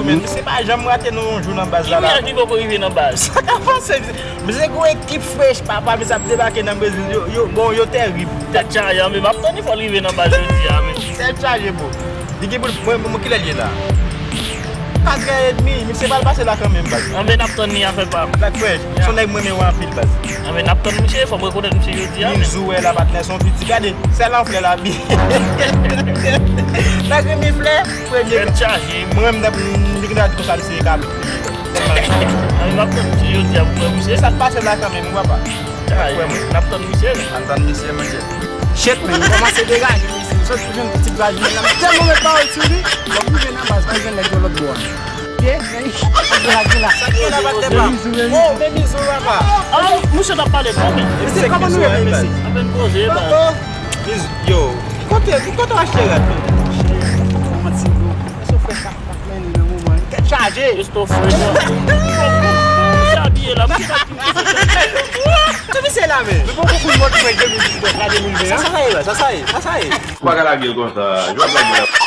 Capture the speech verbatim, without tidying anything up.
Men misye pa janm rate nou yon jou nan baz la. Ki vwayaj li poko rive nan baz? Sa ka pase? Misye gen yon ekip frèch, papa, misye ap debake nan Brezil. Yo, yo, bon, yo tèrib. Tèt chaje, men m ap tann li fò l rive nan baz jodi a, men. Tèt chaje, bro. Li gen pou l, mwen, mwen, kilè l ye la? Katrè edmi, misye pral pase la kanmenm, baz. Anben, n ap tann li, afè pa m. Black Fresh, se yon nèg mwen renmen anpil, baz. Anben, n ap tann misye, fò m rekonèt misye jodi a, men. Mizou wè la, patnè, se yon piti, gade, sèl an flè la, bi. Nèg renmen flè, premye. Tèt chaje. Mwen, m t ap, m te gen dwa di konsa, misye ka. Anben, n ap tann misye jodi a pou wè misye. Sa k pase la kanmenm, ou wè pa? Ay, n ap tann misye, men. Ann tann misye, mesye. Shit, men, nou kòmanse degaje, mesye. Nou sot pou jwenn ti gaz, men, nan tèlman met pawòl sou li. Bon, m rive nan baz, mwen jwenn nèg yo lòt bò a. Ye, men, gaz la. Sa ki la, pa te pa. Oh, men bizou, papa. Ah, misye t ap pale twò byen. Mesye, kòman nou ye, mesye? Apèn poze, ba. Oh, oh. Yo, ki kote, ki kote w achte rad, men? Kòman ti gwo? Mesye, frè sa. Ap mennen nan moman, tèt chaje. Esto fre, non. Misye abiye la, misye pa ki misye. Tout misye la, men. Nou poko konn mòd french de mil diznèf la, de mil ven an. Sa, sa ye, sa, sa ye, sa, sa ye. Ou pa ka lage l konsa. Jwa lage l.